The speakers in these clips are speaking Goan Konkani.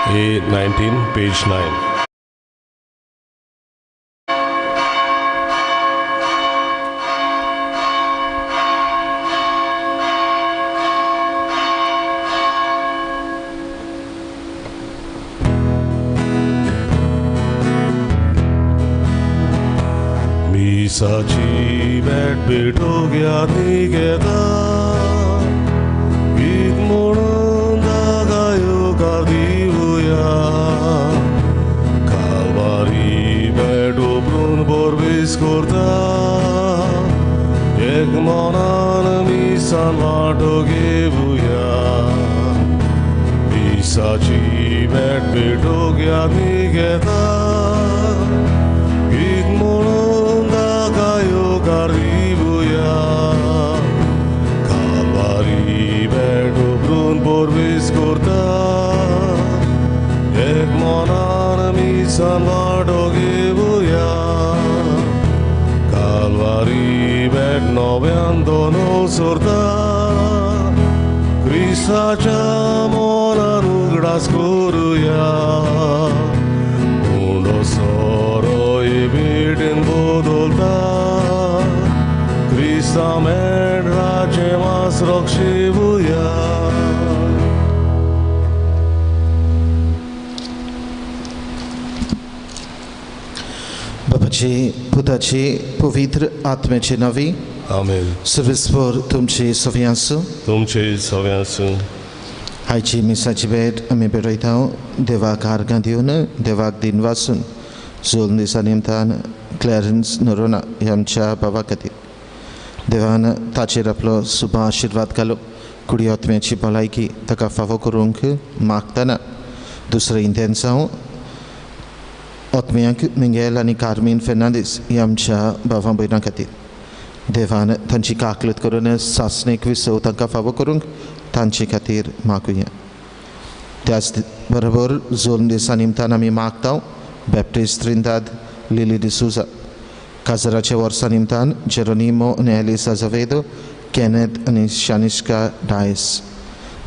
A19, page 9. मिसाची भेट भेटो ज्ञाती घेता गीत म्हणून गायो दिवया कालवारी भेट उबरून बोरवीस करता एक मनान मिसान वांटो घेवया मिसाची भेट भेटो ज्ञाती घेता गीत म्हणून दिवया कालवारी भेट उबरून बोरवीस करता एक मनान मिसान वांटो घेवया कालवारी भेट नव्यान दोन सोरता क्रिस्ताच्या मनान उगडास करुया उंडो सोरो हे भेटेन बदलता क्रिस्ता मेंढराचें मांस रक्षिवया. बापाची पुताची पवित्र आत्म्याची नावी आमेन. सर्वेस्पर तुमची सव्यां आसूं. तुमचे सव्यां आसूं. आयची मिसाची भेट आमी भेटयता देवाक आर्गां दिवन देवाक दिन वासून जोल दिसा निमतान क्लॅरन्स नोरोना ह्या आमच्या बाबा खातीर देवान ताचेर आपलो सुबा आशिर्वाद घालो कुडी आत्म्याची भलायकी ताका फावो करूंक मागतना दुसरें इंतेन्सांव आत्म्याक मिंगेल आनी कार्मीन फेर्नांदीस ह्या आमच्या भावां भयणां खातीर देवान तांची काकलत करून सासणेक विसव तांकां फावो करूंक तांचे खातीर मागुया. त्याच बरोबर जोल दिसा निमतान आमी मागता बॅप्टिस्ट त्रिंदाद लिली डिसूजा काजराच्या वर्सा निमतान जेरोनिमो आनी एलिसा झवेदो कॅनेथ आनी शानिश्का डायस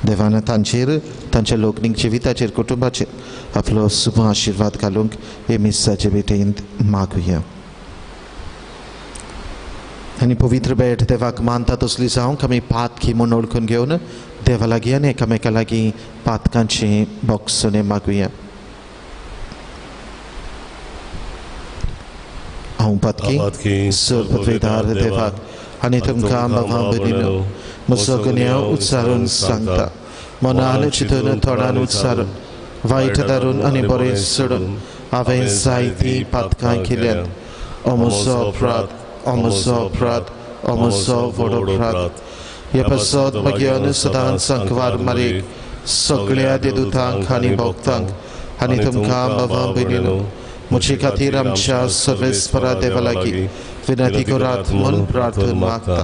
देवान तांचेर तांच्या लोकनीक जिविताचेर कुटुंबाचेर आपलो सुभ आशिर्वाद घालूंक हे मिसाचे भेटेंत मागुया. आनी पवित्र भेट देवाक मानता तसली जावंक आमी पातकी म्हूण वळखून घेवन देवा लागीं आनी एकामेका लागीं पातकांची बोगसणें मागुया. हांव पातकी सर्वपदवीधार देवाक आनी तुमकां बाबा भयणीनो म्हजो गुन्यांव उच्चारून सांगता मनान चिंतून तोंडान उच्चारून वायट धरून आनी बरें सोडून हांवें जायतीं पातकां केल्यात. अमसो अपराध अमसो अपराध अमसो व्हड अपराध. हे पासत म्हज्यान सदांच संकवार मारीक सगळ्या देदुतांक आनी भक्तांक आनी तुमकां बाबा भयणीनो म्हजे खातीर आमच्या सर्वेस्परा देवा लागीं विनंती करात म्हूण प्रार्थना मागता.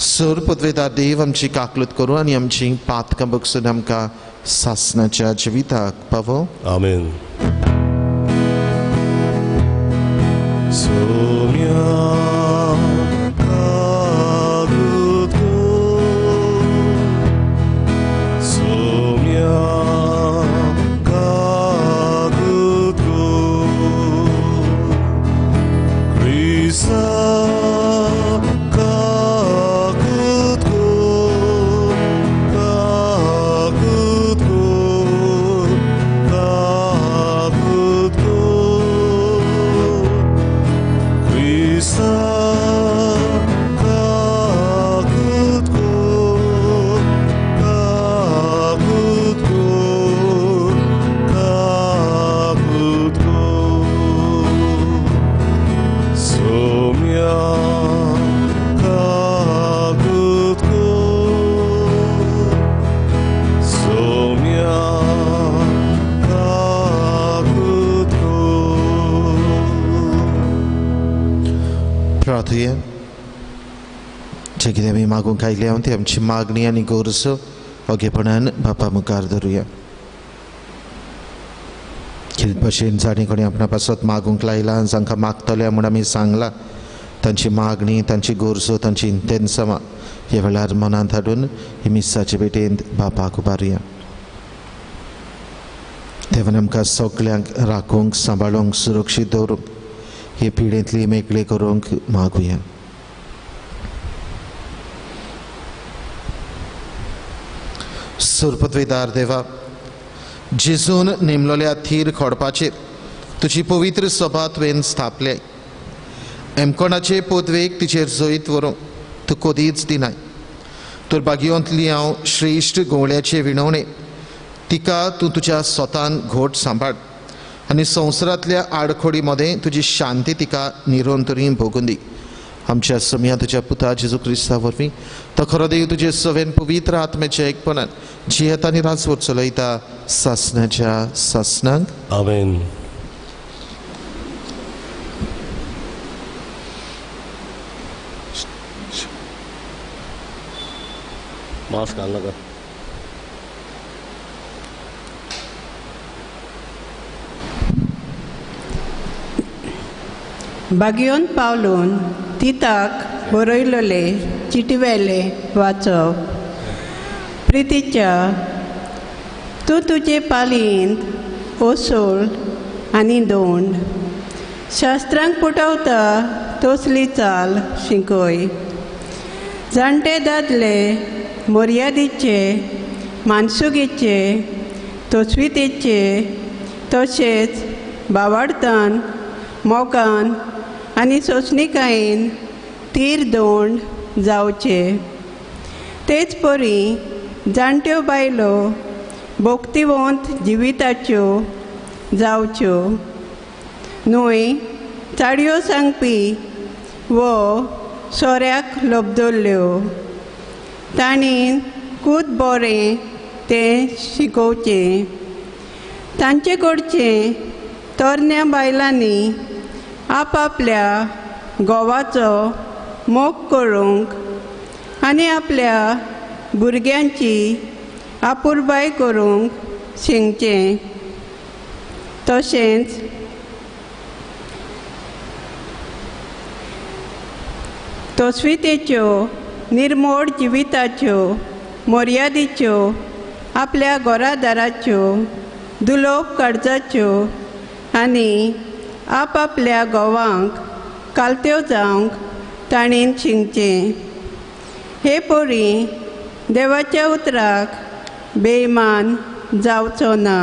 सर पदवेदार देव आमची काकलूत करूं आनी आमची पातकां बगसून आमकां सासणाच्या जिविताक पावो. आमेन. सोम्या कागूत सोम्या कागूत क्रिस्ता कागूत कागूत कागूत क्रिस्ता कागूत कागूत कागूत सोम्या कागूत सोम्या कागूत. प्रार्थुया. जे कितें आमी मागूंक आयल्या ती आमची मागणी आनी गरजो ओगेपणान बापा मुखार धरुया. कितें भशेन जाणें कोणी आपणा पासत मागूंक लायलां जांकां मागतले म्हूण आमी सांगलां तांची मागणी तांची गरजो तांची इंतेन्सां ह्या वेळार मनांत हाडून ही मिसाचे भेटेंत बापाक उबारुया. देवान आमकां सगल्यांक राखूंक, सांबाळूंक, सुरक्षीत दवरूंक, हे पिडेंतली मेकळी करूंक मागुया. सुरपतवेदार देवा, जेजून नेमलोल्या थीर खोडपाचेर तुजी पवित्र सभा तुवें स्थापले. एमकोणाचे पदवेक तिचेर जैत व्हरूंक तूं कदीच दिनाय. तर बागियोंतली हांव श्रेश्ठ गोवळ्याचे विणवणे तिका तूं तुज्या स्वतान घोट सांबाळ आनी संवसारांतल्या आडखोडी मदें तुजी शांती तिका निरंतरी भोगून दी. आमच्या समया तुज्या पुता जेजू क्रिस्ता वरवीं तो खरो देव तुजे सवेन पवित्र आत्म्याच्या एकपणान जियेता आनी राजवट चलयता सासणाच्या सासणांक. आमेन. मास्क घाल नाका. बागियोन पावलून तिताक बरयलोले चिटवेले वाचप. प्रितीच्या, तूं तुजे पालयेंत ओसोळ आनी दोंड शास्त्रांक पुटवता तसली चाल शिकय. जाणटे दादले मर्यादीचे, मानसुगेचे, तस्वितेचे तशेंच बावाडतान, मोगान आनी सोंसणिकायेन तीर दोंड जावचे. तेच परी जाणट्यो बायलो भोक्तिवंत जिविताच्यो जावच्यो न्हय, चाडयो सांगपी वो सोऱ्याक लबदल्ल्यो. तांणी कूद बरें तें शिकोवचें. तांचे कडचें तरण्या बायलांनी आपआपल्या घोवाचो मोग करूंक आनी आपल्या भुरग्यांची आपुरबाय करूंक शिकचें. तशेंच तस्वितेच्यो निर्मोड जिविताच्यो मर्यादीच्यो आपल्या घरादाराच्यो दुलोप काळजाच्यो आनी आपआपल्या घोवांक कालत्यो जावंक ताणें शिकचें. हे परी देवाच्या उतराक बेईमान जावचो ना.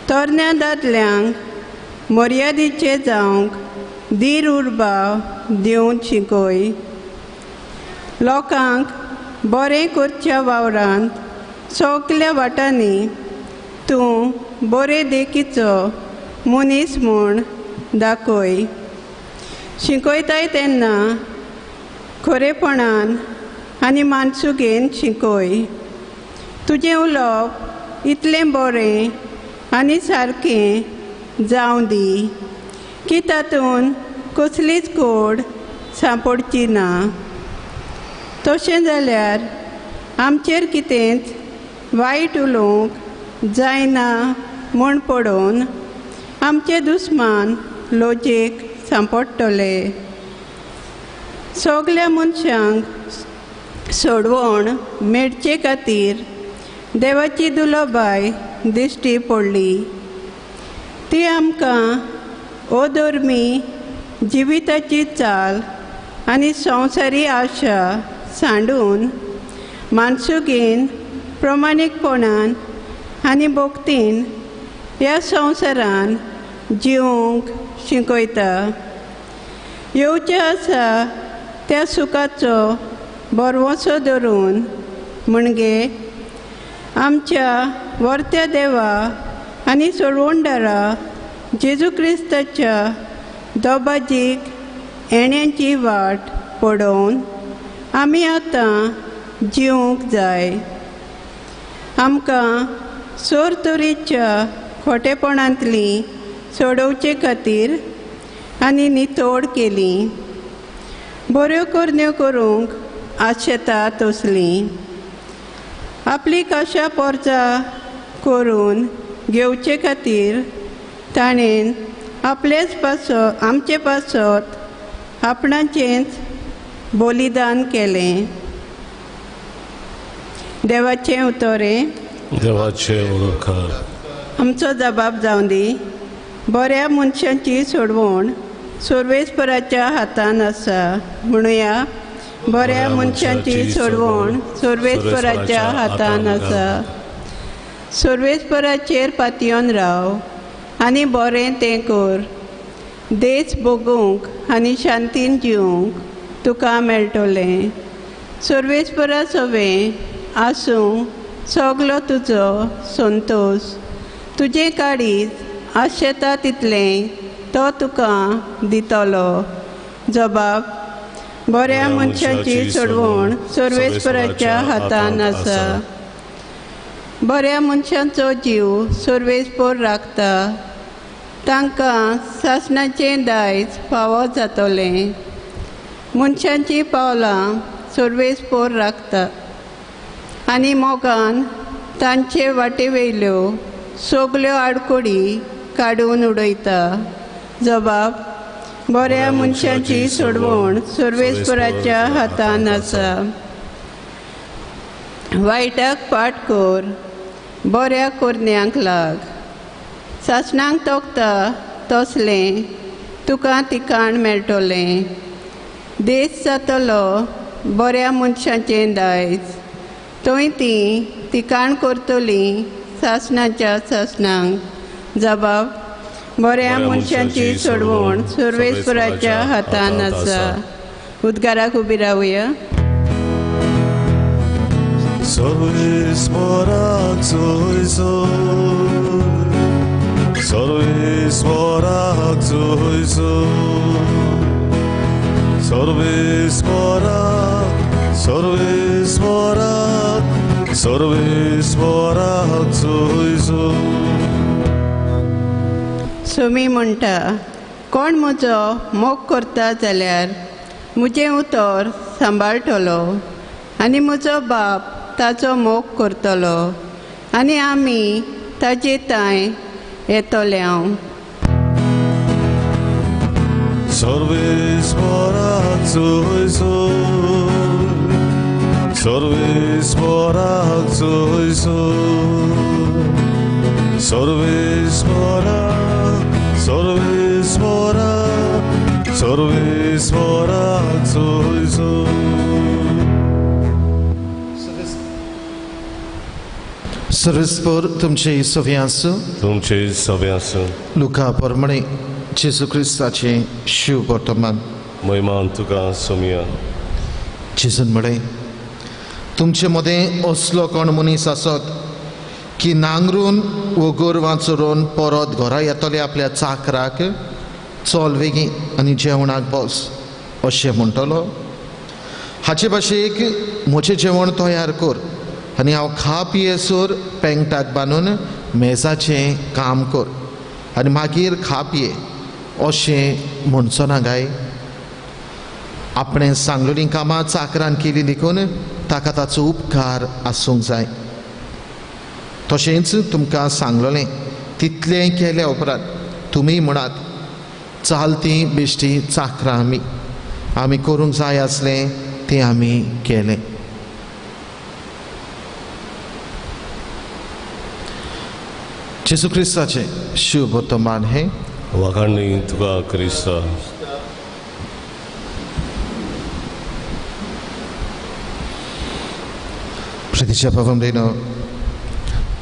तरण्या दादल्यांक मर्यादीचे जावंक धीर उर्बा दिवन शिकय. लोकांक बरें करच्या वावरांत सगल्या वाटांनी तूं बरे देखीचो मनीस म्हूण दाखय. शिकयताय तेन्ना खरेपणान आनी मानसुगेन शिकय. तुजें उलोवप इतलें बरें आनी सारकें जावं दी की तातूंत कसलीच कोड सांपडची ना. तशें जाल्यार आमचेर कितेंच वायट उलोवंक जायना म्हूण पडोवन आमचे दुस्मान लजेक सांपडटले. सगल्या मनशांक सोडवण मेळचे खातीर देवाची दुलोबाय दिश्टी पडली. ती आमकां अधर्मी जिविताची चाल आनी संवसारी आशा सांडून मानसुगेन, प्रमाणीकपणान आनी भक्तीन ह्या संवसारान जिवंक शिकयता. येवचें आसा त्या सुखाचो भरवंसो धरून म्हणजे आमच्या वर्त्या देवा आनी सोडवणदारा जेजू क्रिस्ताच्या दोबाजीक येण्याची वाट पडोवन आमी आतां जिवंक जाय. आमकां सोरतोरीच्या खोटेपणांतली सोडोवचे खातीर आनी नितोड केली. बऱ्यो करण्यो करूंक आशेता तसली आपली कशा पोरजा करून घेवचे खातीर ताणें आपलेच पासत आमचे पासत आपणाचेंच बलिदान केलें. देवाचें उतरें. देवाचें उपकार. आमचो जबाब जावं दी. बऱ्या मनशांची सोडवण सर्वेस्पराच्या हातान आसा. म्हणुया, बऱ्या मनशांची सोडवण सर्वेस्पराच्या हातान आसा. सर्वेस्पराचेर पातयेवन राव आनी बरें तें कर. देश भोगूंक आनी शांतीन जिवंक तुका मेळटलें. सर्वेस्परा सवें आसूं सगलो तुजो संतोश. तुजें काळीज आशेता तितलें तो तुका दितलो. जबाब, बऱ्या मनशांची सोडवण सर्वेस्पराच्या हातान आसा. बऱ्या मनशांचो जीव सर्वेस्पर राखता. तांकां सासणाचें दायज फावो जातलें. मनशांचीं पावलां सर्वेस्पर राखता आनी मोगान तांचे वाटे वयल्यो सगल्यो आडकोडी काडून उडयता. जबाब, बऱ्या मनशांची सोडवण सर्वेस्पराच्या हातान आसा. वायटाक पाट कर, बऱ्या करण्यांक लाग. सासणांक तोखता तसलें तुका तिकाण मेळटलें. देश जातलो बऱ्या मनशांचें दायज. थंय तीं तिकाण करतलीं सासणाच्या सासणांक. जबाब, बऱ्या मनशांची सोडवण सर्वेस्पराच्या हातान आसा. उद्गाराक उबी रावया. सर्वेस्पराक सोयसोर, सर्वेस्पराक सोयसोर, सर्वेस्पराक, सर्वेस्पराक, सर्वेस्पराक सोयसोर. सोमी म्हणटा, कोण म्हजो मोग करता जाल्यार म्हजें उतर सांबाळटलो आनी म्हजो बाप ताचो मोग करतलो आनी आमी ताजे तांय येतले. हांव सर्वेस्पराक सोयसोर, सर्वेस्पराक सोयसोर, सर्वेस्पराक, सर्वेस्पराक, सर्वेस्पराक सोयसोर. सर्वेस्पर तुमचे सवे आसूं. तुमचे सवे आसूं. लुका प्रमाणे जेजू क्रिस्ताचें शिव वर्तमान. महिमा तुका सोमिया. जेजून म्हळें, तुमचे मदें असलो कोण मनीस आसत की नांगरून वो गोरवां चरोवन परत घरा येतले आपल्या चाकराक चल वेगीं आनी जेवणाक बस अशें म्हणटलो? हाचे भाशेक म्हजें जेवण तयार कर आनी हांव खा पियेसर पेंगटाक बांदून मेजाचें काम कर आनी मागीर खा पिये अशें म्हणचो ना गाय? आपणें सांगलेलीं कामां चाकरान केली देखून ताका ताचो उपकार आसूंक जाय. तशेंच तुमकां सांगलेलें तितलें केल्या उपरांत तुमी म्हणात, चालती बेश्टी चाकरां आमी, आमी करूंक जाय आसलें तें आमी केलें. जेजू क्रिस्ताचें शुभ वर्तमान हें. वाखाणणी तुका क्रिस्ता. प्रतिशा भावंडेनो,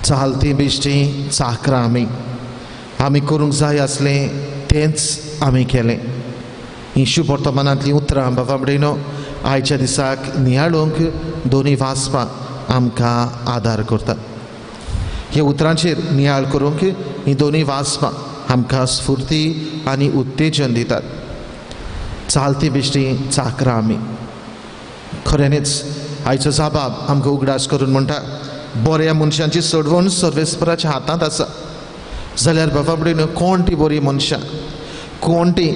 चालती बेश्टी चाकरां आमी, आमी करूंक जाय आसलें तेंच आमी केलें. ही शुभ वर्तमानांतलीं उतरां बाबामडेनो आयच्या दिसाक नियाळूंक दोनूय वाचपां आमकां आदार करतात. ह्या उतरांचेर नियाळ करूंक ही दोनूय वाचपां आमकां स्फूर्ती आनी उत्तेजन दितात. चालती बेश्टी चाकरां आमी. खऱ्यांनीच आयचो जाबाब आमकां उगडास करून म्हणटा, बऱ्या मनशांची सोडवण सर्वेस्पराच्या हातांत आसा. जाल्यार बाबा कडेन कोण ती बरी मनशां, कोण ती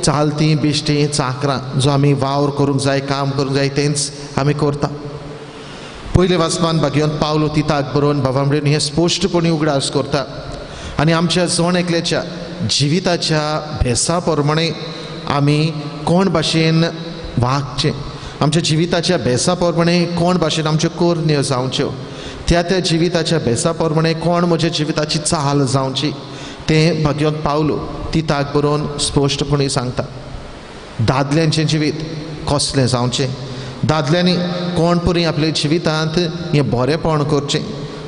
चालती बेश्टी चाकरां जो आमी वावर करूंक जाय, काम करूंक जाय तेंच आमी करता. पयले वाचपान भाग्यवंत पावलो तिताक बरोवन बाबा कडेन हें स्पश्टपणी उगडास करता आनी आमच्या जण एकल्याच्या जिविताच्या भेसा प्रमाणे आमी कोण भाशेन वागचें, आमच्या जिविताच्या भेसा प्रमाणे कोण भाशेन आमच्यो करण्यो जावच्यो त्या त्या जिविताच्या बेसा प्रमाणे कोण म्हज्या जिविताची चाल जावची तें भाग्योत पावलो तिताक बरोवन स्पश्टपणी सांगता. दादल्यांचें जिवीत कसलें जावचें, दादल्यांनी कोण परी आपल्या जिवितांत हें बरेंपण करचें,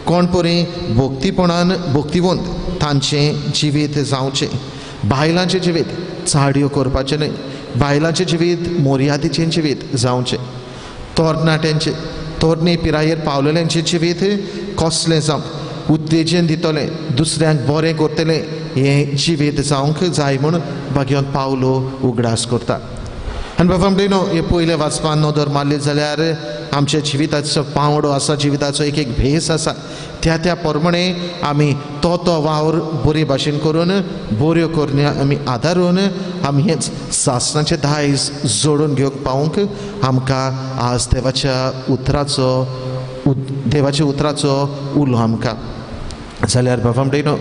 कोण परी भक्तीपणान भक्तिवंत तांचें जिवीत जावचें. बायलांचें जिवीत चाडयो करपाचें न्हय, बायलांचें जिवीत मर्यादेचें जिवीत जावचें. तरणाट्यांचें तरणे पिरायेर पावलेल्यांचें जिवीत कसलें जावं, उत्तेजन दितलें, दुसऱ्यांक बरें करतलें हें जिवीत जावंक जाय म्हूण भाग्योत पावलो उगडास करता. आनी बाबा म्हणटा न्हू हे पयलें वाचपान नदर मारली जाल्यार आमच्या जिविताचो पांवडो आसा, जिविताचो एक एक भेस आसा, त्या त्या प्रमाणे आमी तो तो वावर बरे भाशेन करून बऱ्यो करण्यो आमी आदारून आमी हेंच सासणाचें दायज जोडून घेवंक पावूंक आमकां आज देवाच्या उतराचो उलो आमकां. जाल्यार बाबा म्हणटा न्हू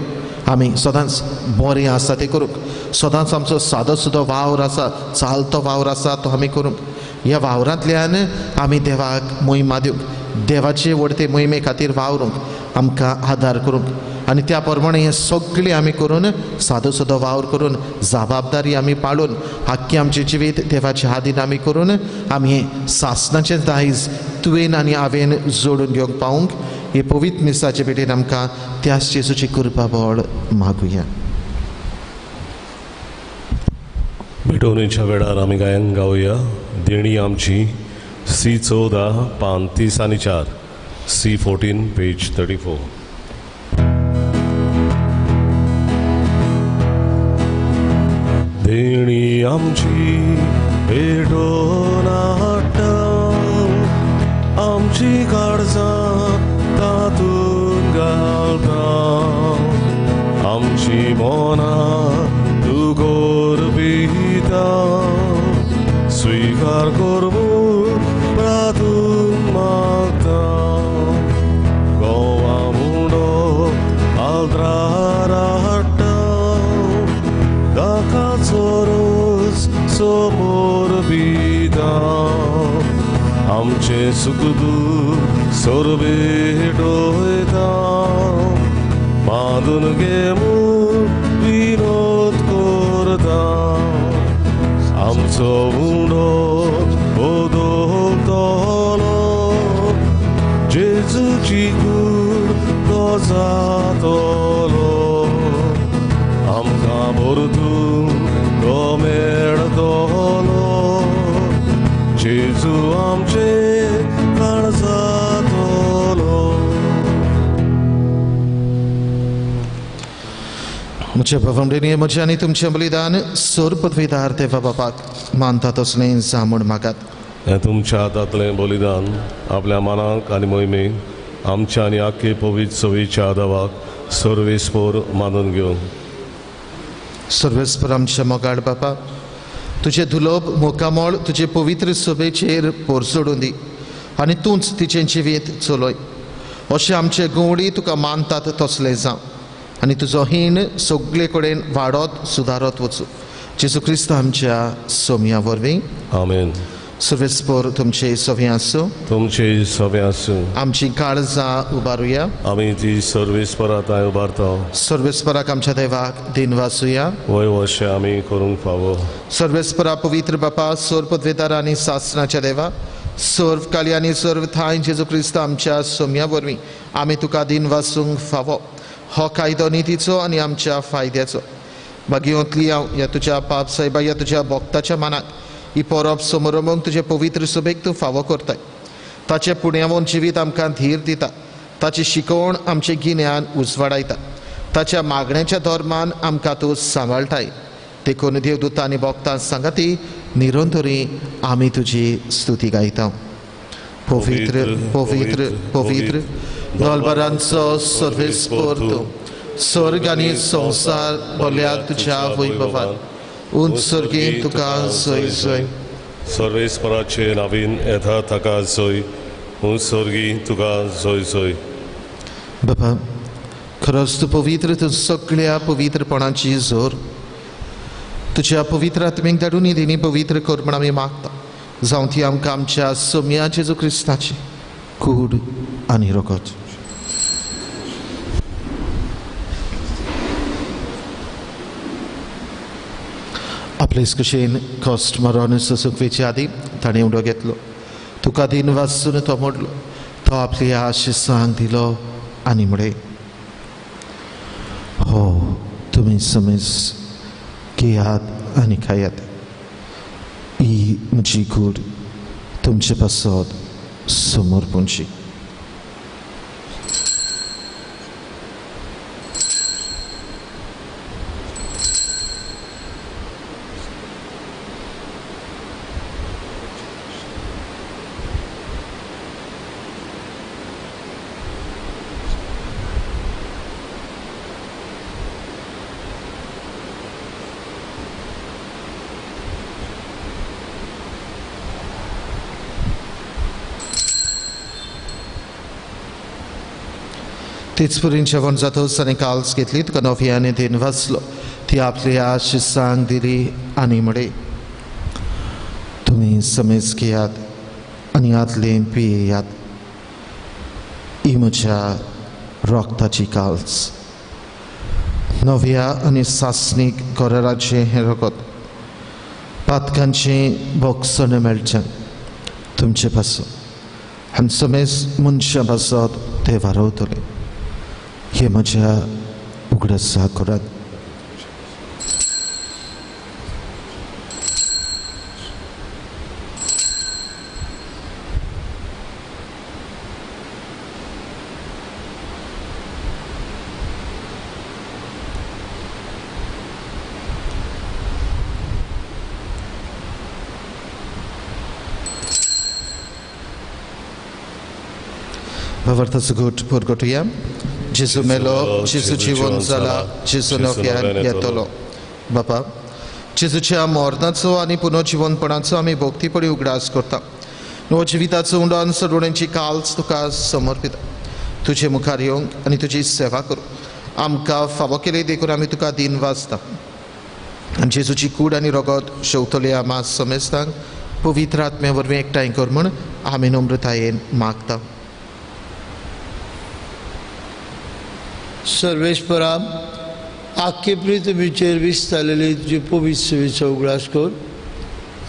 आमी सदांच बरें आसा तें करूंक, सदांच आमचो सादो सुदो वावर आसा, चालतो वावर आसा तो आमी करूंक. ह्या वावरांतल्यान आमी देवाक मोहिमा दिवंक, देवाचे वडते मोहिमे खातीर वावरूंक आमकां आदार करूंक आनी त्या प्रमाणे हें सगळें आमी करून सादो सुदो वावर करून जबाबदारी आमी पाळून आख्खें आमचें जिवीत देवाच्या हातीन आमी करून आमी हें सासणाचें दायज तुवेन आनी हांवेन जोडून घेवंक पावूंक हे पवित्र मिसाचे भेटेन आमकां त्याच जेजूची कृपा बळ मागुया. भेटवणेच्या वेळार आमी गायन गावया देणी आमची सी 14 पान 30 आनी 4, सी 14 पेज 34. देणी आमची भेटोवन हाडटा, आमची काळजां तातूंत घालता, आमची मनां तूं करपिता, स्विकार कर म्हूण प्रार्थून मागता. गोवा मुंडो आल्त्रार हाडटा, दाकाचो रोस समोर पिता, आमचें सुख दूख सोरबेटोयता, बांदून घे म्हूण विनोद करता, आमचो उंडो बदलतलो, जेजूची कूड तो जातलो, आमकां परतून तो मेळटलो, जेजू आमचे काळजातलो. म्हज्या भावंडींनी म्हजें आनी तुमचें बलिदान सोर पदवीदार देवा बापाक मानता तसलें जावं म्हूण मागात. हें तुमच्या हातांतलें बलिदान आपल्या मनाक आनी मोहिमेक आमच्या आनी आख्खे पवित्र सवेच्या देवाक सर्वेस्पोर मानून घेवन. सर्वेस्पर आमच्या मोगाळ बापा, तुजें दुलोब मुखामळ तुजे पवित्र सभेचेर पोरसोडून दी आनी तूंच तिचें जिवीत चलय, अशें आमचे गवडी तुका मानतात तसलें जावं आनी तुजो हीण सगळे कडेन वाडत सुदारत वचूं. जेजू क्रिस्त आमच्या सोमया वरवीं. आमेन. सर्वेस्पर तुमचे सवे आसूं, तुमचे सवे आसूं. आमची काळजां उबारुया, आमी ती सर्वेस्परा थंय उबारता. सर्वेस्पराक आमच्या देवाक दिनवासुया, वय वशें आमी करूंक फावो. सर्वेस्परा पवित्र बापा, सोर पदवेदार आनी सासणाच्या देवा, सर्व काली आनी सर्व थांय जेजू क्रिस्त आमच्या सोमया वरवीं आमी तुका दिनवासूंक फावो. हो कायदो नितीचो आनी आमच्या फायद्याचो. बागियोंतली हांव ह्या तुज्या पाप सायबा, ह्या तुज्या भक्ताच्या मनाक ही परब समरंभूंक तुजे पवित्र सभेक तूं फावो करताय. ताचें पुण्यावून जिवीत आमकां धीर दिता, ताची शिकवण आमचें गिन्यान उजवाडायता, ताच्या मागण्याच्या धर्मान आमकां तूं सांबाळटाय. देखून देवदूतां आनी भक्तां सांगाती निरंतरी आमी तुजी स्तुती गायता. पवित्र पवित्र पवित्र दलबरांचो सर्वेस्पर तूं, स्वर्ग आनी संवसार भरल्या तुज्या वैभवान. उंच सर्गी तुका जय जय. सर्वेस्पराचे नवीन येता ताका जय, उंच सर्गी तुका जय जय. बाबा खरोच तूं पवित्र, तूं सगळ्या पवित्रपणाची जोर. तुज्या पवित्र आत्मेक धाडून ही देणी पवित्र कर म्हण आमी मागता. जावं ती आमकां आमच्या सोमया जेजू क्रिस्ताची कूड आनी रगत. आपले कुशेन कश्ट मरण सोसूंक वेचे आदीं ताणें उडो घेतलो, तुका दिन वाचून तो मोडलो, तो आपली आशिसांक दिलो आनी म्हळें, हो तुमी समेज घेयात आनी खायात, ही म्हजी कूड तुमचे पासत समर्पणची. तेच परीन जेवण जातच आनी काल्स घेतली, तुका नव्याने दिन वाचलो, ती आपली आशिसांक दिली आनी म्हळें, तुमी समेज घेयात आनी आदलें पियेयात, ही म्हज्या रोगताची काल्स, नव्या आनी सासणीक कराराचें हें रगत, पातकांचें बोगसण मेळचें तुमचे पासून आनी समेज मनशां पासत ते वारवतले, हे म्हज्या उगडासा करात. भावार्थाचो घट परगटुया. जेजू मेलो, जेजू जिवन जाला, जेजू नव्यान येतलो. बापा, जेजूच्या मरणाचो आनी पुनर्जिवनपणाचो आमी भक्तीपणी उगडास करता. नवो जिविताचो उंडो आनी सडवणेची काल्स तुका समर्पिता. तुजे मुखार येवंक आनी तुजी सेवा करूंक आमकां फावो केली देखून आमी तुका दिन वाचता. आनी जेजूची कूड आनी रगत शेवतले आमा समेस्तांक पवित्र आत्म्या वरवीं एकठांय कर म्हूण आमी नम्रतायेन मागता. सर्वेश्वरा, आख्खे पृथ्वीचेर विस्तारलेली तुजी पवित्र सेवेचो उगडास कर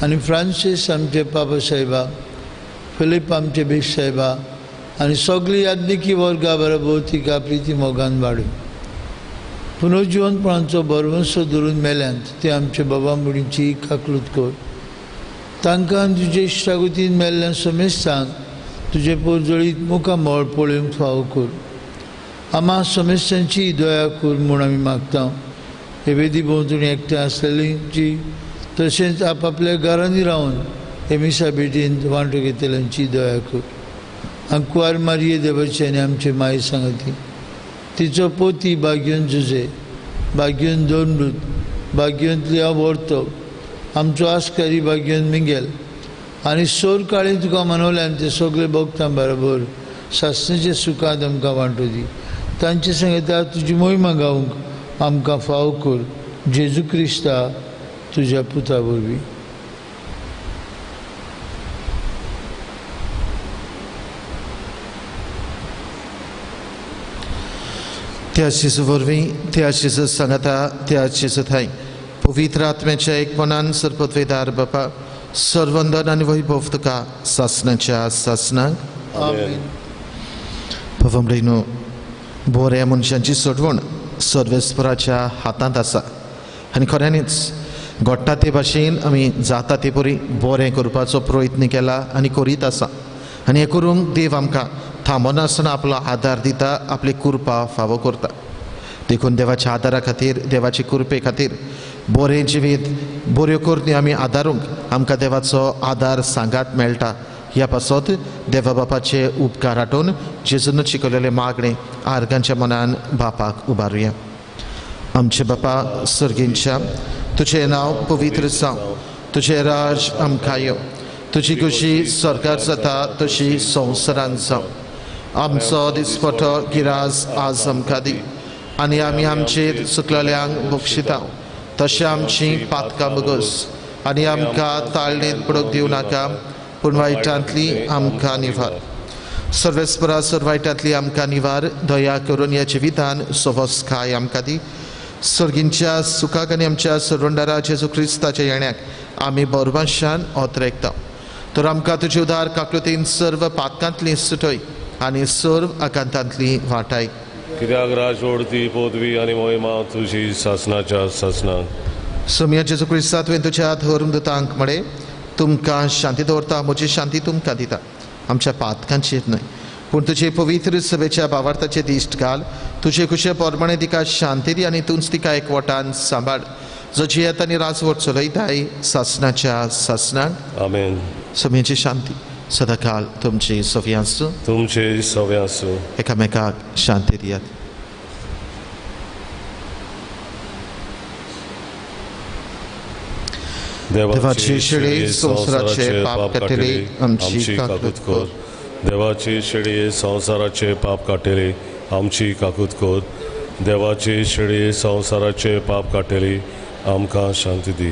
आनी फ्रांसीस आमचे बाबा साहेबा, फिलीप आमचे बीश साहेबा आनी सगळी याज्ञिकी वर्गा बरोबर तिका प्रिती मोगान वाडूं. पुनर्जिवनपणाचो भरवंसो धरून मेल्यांत ते आमचे बाबा मुडीची काकलूत कर. तांकां तुजे इश्टागतीन मेल्ल्या समेस्तांक तुजे पोरजळीत मुखामळ पळोवंक फावो कर. आमा समेस्तांची दया कर म्हूण आमी मागता. हे वेदी भोंवतणी एकठांय आसलेलींची तशेंच आपापल्या घरांनी रावन हे मिसा भेटीन वांटो घेतल्यांची दया कर. आंकुवार मारये देवाची आनी आमचे माई सांगती, तिचो पोती बागयोन जुजे, बागयोन दोंडूत, बागयोंतली वर्तो, आमचो आस्कारी बागयोन मिंगेल आनी सोर काळी तुका मनवल्यान ते सगळे भोगतां बरोबर सासणेचे सुखांत आमकां वांटो दी. तांचे संगता तुजी मोहिमा गावंक आमकां फावो कर. जेजू क्रिस्ता तुज्या पुता वरवीं. त्या जेजू वरवीं, त्या जेजू सांगता, त्या जेजू थांय पवित्र आत्म्याच्या एकपणान सरपत्वेदार बापा सर्वंदन आनी वैभव तुका सासणाच्या सासणाक. आमेन. बाबा, बऱ्या मनशांची सोडवण सर्वेस्पराच्या हातांत आसा आनी खऱ्यांनीच घडटा ते भाशेन आमी जाता ते परी बरें करपाचो प्रयत्न केला आनी करीत आसा आनी हें करूंक देव आमकां थांबनासतना आपलो आदार दिता, आपली कृपा फावो करता. देखून देवाच्या आदारा खातीर, देवाचे कृपे खातीर बरें जिवीत, बऱ्यो करण्यो आमी आदारूंक आमकां देवाचो आदार सांगात मेळटा. ह्या पासत देवा बापाचे उपकार आठोवन जेजून शिकयलेलें मागणें आर्गांच्या मनान बापाक उबारुया. आमचे बापा सर्गींच्या, तुजें नांव पवित्र जावं, तुजें राज आमकां येवं, तुजी खुशी सरकार जाता तशी संवसारांत जावं. आमचो दिसपटो गिरास आज आमकां दी आनी आमी आमचेर चुकलेल्यांक बक्षिता तशें आमची पातकां बगस आनी आमकां ताळणेंत पडूंक दिवं नाका, पूण वायटांतली आमकां निवार. सर्वेस्परा सर वायटांतली आमकां निवार, दया करून ह्या जिवितान सवस्काय आमकां दी, सर्गींच्या सुखाक आनी आमच्या सरवंडारा जेजू क्रिस्ताच्या येण्याक आमी बरोबाशान ओतरेकता. तर आमकां तुजे उदार काकलुतीन सर्व पातकांतली सुटय आनी सर्व आकांतांतली वाटाय. कित्याक राजवडती पदवी आनी मोहिमा तुजी सासनाच्या सासनाक. सोमया जेजू क्रिस्ता तुवें तुज्या धर्मदूतांक म्हळें, तुमकां शांती दवरता, म्हजी शांती तुमकां दिता. आमच्या पातकांचेर न्हय पूण तुजे पवित्र सभेच्या भावार्थाचे दिश्ट घाल. तुजे खुशे प्रमाणे तिका शांती दी आनी तूंच तिका एकवटान सांबाळ, जो जियेता आनी राजवट चलयताय सासनाच्या सासनाक. आमेन. समेची शांती सदाकाल तुमची सवी आसूं. तुमचे सवे आसूं. एकामेकाक शांती दियात. देवाची शेळी संवसाराचे पाप काडटली आमची काकूत कर. देवाची शेळी संवसाराचे पाप काडटली आमची काकूत कर. देवाची शेळी संवसाराचे पाप काडटली आमकां शांती दी.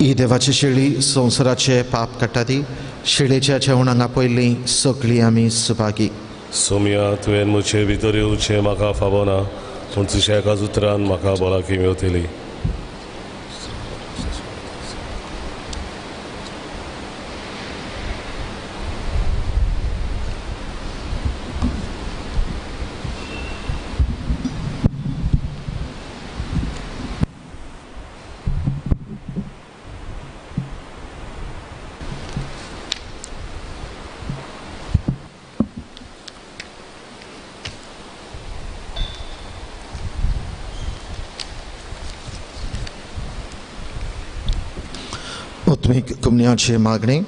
ही देवाची शेळी संवसाराचे पाप काडटा ती शेळेच्या जेवणाक आपयल्ली सगळीं आमी सुभागी. सोमया तुवें म्हजे भितर येवचें म्हाका फावना, पूण तुज्या एकाच उतरान म्हाका भलायकी मेवतली. कुमन्याची मागणी.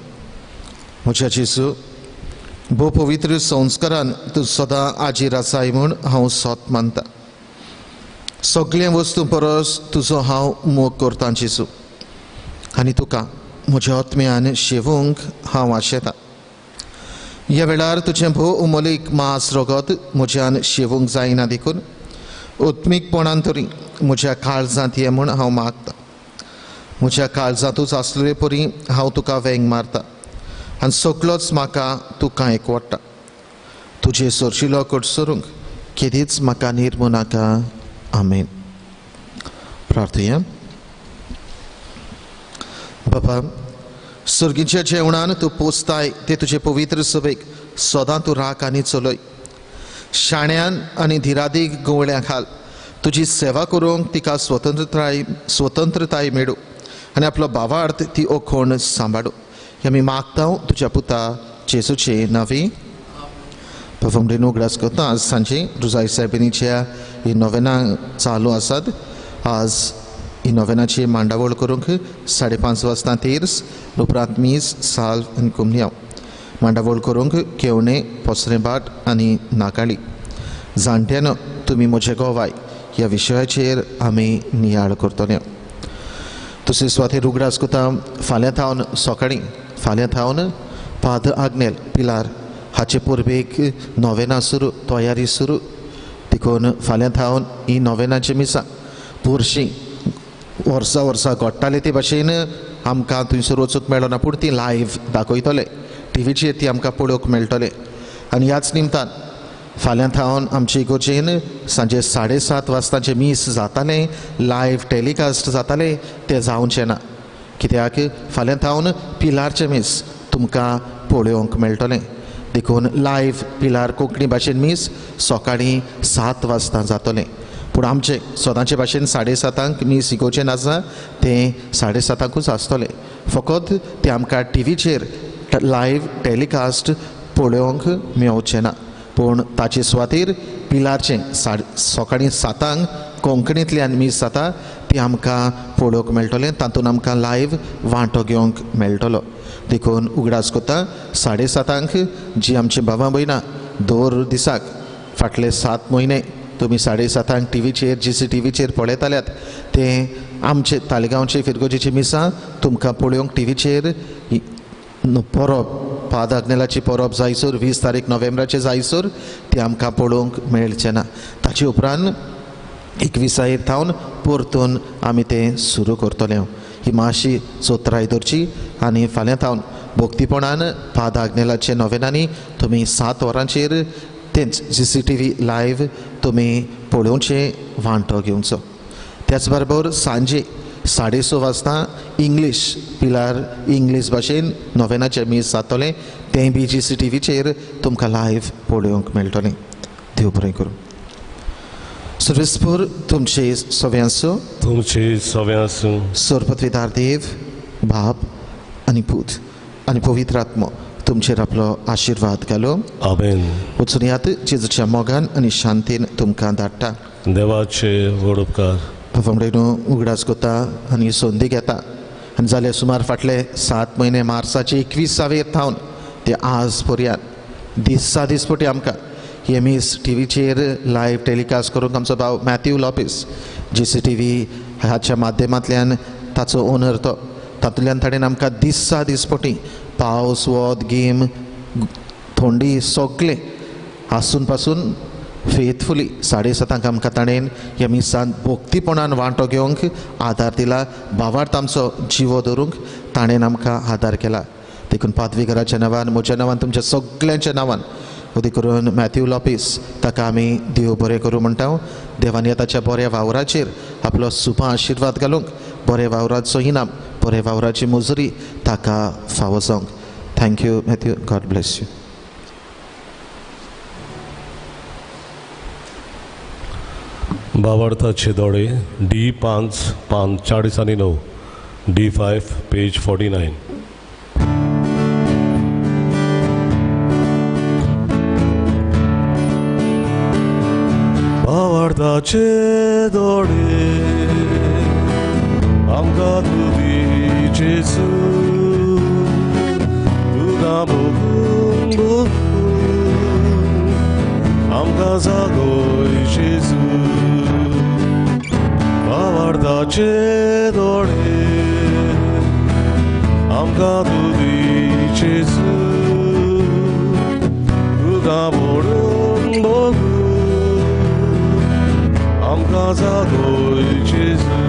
म्हज्या जेजू, भोव पवित्र संस्कारान तूं सदां आजीर आसाय म्हूण हांव सोत मानता. सगळ्या वस्तूं परस तुजो हांव मोग करतां जेजू, आनी तुका म्हज्या आत्म्यान शेवूंक हांव आशेतां. ह्या वेळार तुजें भोव उमलीक मांस रगत म्हज्यान शेवूंक जायना देखून आत्मीकपणान तरी म्हज्या काळजांत ये म्हूण हांव मागतां. म्हज्या काळजांतूच आसले परी हांव तुका वेंग मारता आनी सगळोच म्हाका तुका एकवटा. तुजे सरशिलो कडसरूंक केदीच म्हाका निर्मू नाका. आमेन. प्रार्थया. बाबा, सर्गीच्या जेवणान तूं पोसताय ते तुजे पवित्र सभेक सदां तूं राख आनी चलय. शाण्यान आनी धिरादीक गवळ्यां घाल तुजी सेवा करूंक तिका स्वतंत्रताय मेळूं आनी आपलो भावार्थ ती ओखोण सांबाळू. हे आमी मागता तुज्या पुता जेजूचे नांवी. परफॉर्म उगडास करता आज सांजे रुजाई सायबिणीच्या ही नोवेनां चालू आसात. आज ही नोवेनाची मांडावळ करूंक 5:30 वाजता तेर्स, उपरांत मीस, साल्व आनी कुमन्यांव. मांडावळ करूंक केवणे, पोसरेभाट आनी नाकाळी. जाणट्यानो तुमी म्हजे गोवाय ह्या विशयाचेर आमी नियाळ करतले. दुसरे सुवातेर उगडास करता फाल्यां थावन सकाळीं फाल्यां थावन पाद आग्नेल पिलार हाचे परबेक नोवेनां सुरू, तयारी सुरू. देखून फाल्यां थावन ही नोवेनाची मिसां पुरशीं वर्सा वर्सा घडटाले ते भाशेन आमकां थंयसर वचूंक मेळना, पूण ती लायव्ह दाखयतले टिवीचेर, ती आमकां पळोवंक मेळटले. आनी ह्याच निमतान फाल्यां थावन आमचे इगोर्जेन सांजे 7:30 वाजताचें मीस जातालें, लायव्ह टेलिकास्ट जातालें, तें जावचें ना. कित्याक फाल्यां थावन पिलारचें मीस तुमकां पळोवंक मेळटलें. देखून लायव्ह पिलार कोंकणी भाशेन मीस सकाळीं 7 वाजता जातलें. पूण आमचें सदांचे भाशेन 7:30 मीस इगोर्जेन आसा तें 7:30 आसतलें. फकत तें आमकां टिवीचेर लायव्ह टेलिकास्ट पळोवंक मेवचें ना. पूण ताचे सुवातेर पिलारचें सकाळीं 7 कोंकणींतल्यान मीस जाता ती आमकां पळोवंक मेळटलें, तातूंत आमकां लायव्ह वांटो घेवंक मेळटलो. देखून उगडास करता 7:30 जी आमची भावां भयणां दर दिसाक फाटले 7 म्हयने तुमी 7:30 टिवीचेर जी सी टिवीचेर पळयताल्यात तें आमचे तालिगांवचे फिरगोजीची मिसां तुमकां पळोवंक टिवीचेर परब पाद आग्नेलाची परब जायसर 20 तारीख नोव्हेंबराचे जायसर ती आमकां पळोवंक मेळचें ना. ताचे उपरांत 21 थावन परतून आमी तें सुरू करतले. ही मातशी चोत्राय दवरची आनी फाल्यां थावन भक्तीपणान फादर आग्नेलाचे नोवेनांनी तुमी 7 वरांचेर तेंच GCTV live तुमी पळोवचें, वांटो घेवचो. त्याच बरोबर सांजे 6:30 वाजता इंग्लीश पिलार इंग्लीश भाशेन नोवेनाचें मीस जातलें, तें बी GCTVचेर तुमकां लायव्ह पळोवंक मेळटलें. देव बरें करूं. सर्वेस्पूर तुमचे सव्यांसो तुमचे सव्यांसो सर्वपत्वीदार देव बाप आनी पूत आनी पवित्र आत्मो तुमचेर आपलो आशिर्वाद घालो. आमेन. वचून यात जेजूच्या मोगान आनी शांतीन तुमकां धाडटा. देवाचे व्हड उपकार. बाबा म्हणून उगडास करता आनी संदी घेता आनी जाल्यार सुमार फाटले 7 म्हयने मार्साचे 21 थावन ते आज पर्यंत दिसा दिसपटी आमकां हे मीस टीव्हीचेर लायव्ह टेलिकास्ट करूंक आमचो भाव मॅथ्यू लोपेस GCTV हाच्या माध्यमांतल्यान ताचो ओनर तो तातूंतल्यान ताणें आमकां दिसा दिसपटी पावस वत गीम थंडी सगळें आसून पासून फेथफुली 7:30 आमकां ताणें ह्या मिसान भक्तीपणान वांटो घेवंक आदार दिला. भावार्थ आमचो जिवो दवरूंक ताणें आमकां आदार केला. देखून पादवीघराच्या नांवान, म्हज्या नांवान, तुमच्या सगळ्यांच्या नांवान उदी करून मॅथ्यू लोपेस ताका आमी देव बरें करूं म्हणटा. देवान ताच्या बऱ्या वावराचेर आपलो सुपा आशिर्वाद घालूंक, बऱ्या वावराचो इनाम, बऱ्या वावराची मजुरी ताका फावो जावंक. Thank you Matthew, God bless you. भावार्थाचे दोळे D 5 पान 40 आनी 9, D5 page 49. भावार्थाचे दोळे आमकां तूं दी जेजू, तुका भोगून भोगून आमकां जागय जेजू. भावार्थाचे दोळे आमकां तूं दी जेजू, तुका भोगून भोगून आमकां जागय जेजू.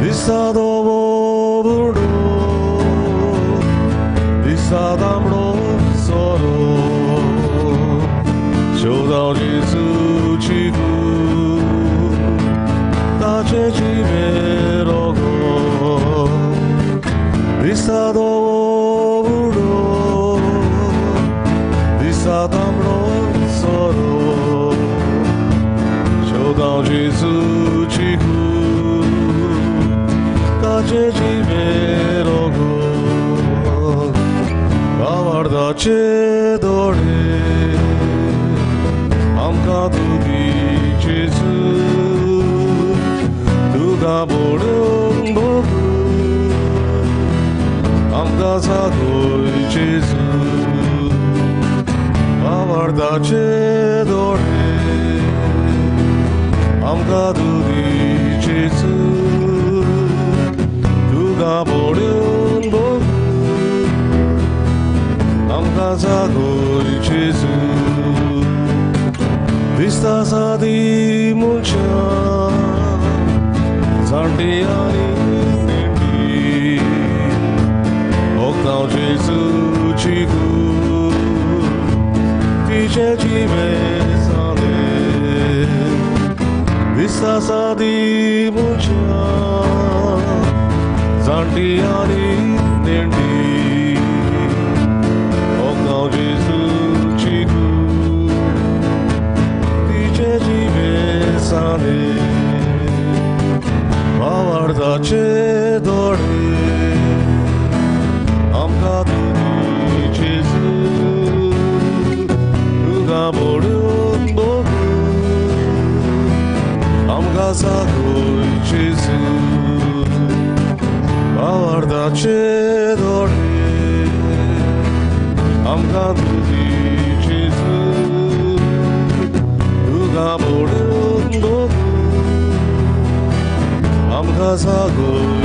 दिसा धवो बुडो दिसा तांबडो सोरो शोधाव जेजूची कूड ताचे जिवे रोगो. दिसा धवो बुडो दिसा तांबडो सोरो शोधाव जेजूची कूड ताचे जिवे रोगो. भावार्थाचे दोळे आमकां तूं दी जेजू, तुका भोगून भोगून आमकां जागय जेजू. भावार्थाचे दोळे आमकां तूं दी जेजू, तुका भोगून भोगून आमकां जागय जेजू. दिसता सादी मनशां जाणटी आनी नेणटी भोगता जेजूची कूड तिचे जिवे सादें. दिसता सादी मनशां जाणटी आनी नेणटी भोगता जेजूची कूड तिचे जिवे सादें. भावार्थाचे दोळे आमकां तूं दी जेजू, तुका भोगून भोगून आमकां जागय जेजू. भावार्थाचे दोळे आमकां तूं दी जेजू, तुका भोगून भोगून आमकां जागय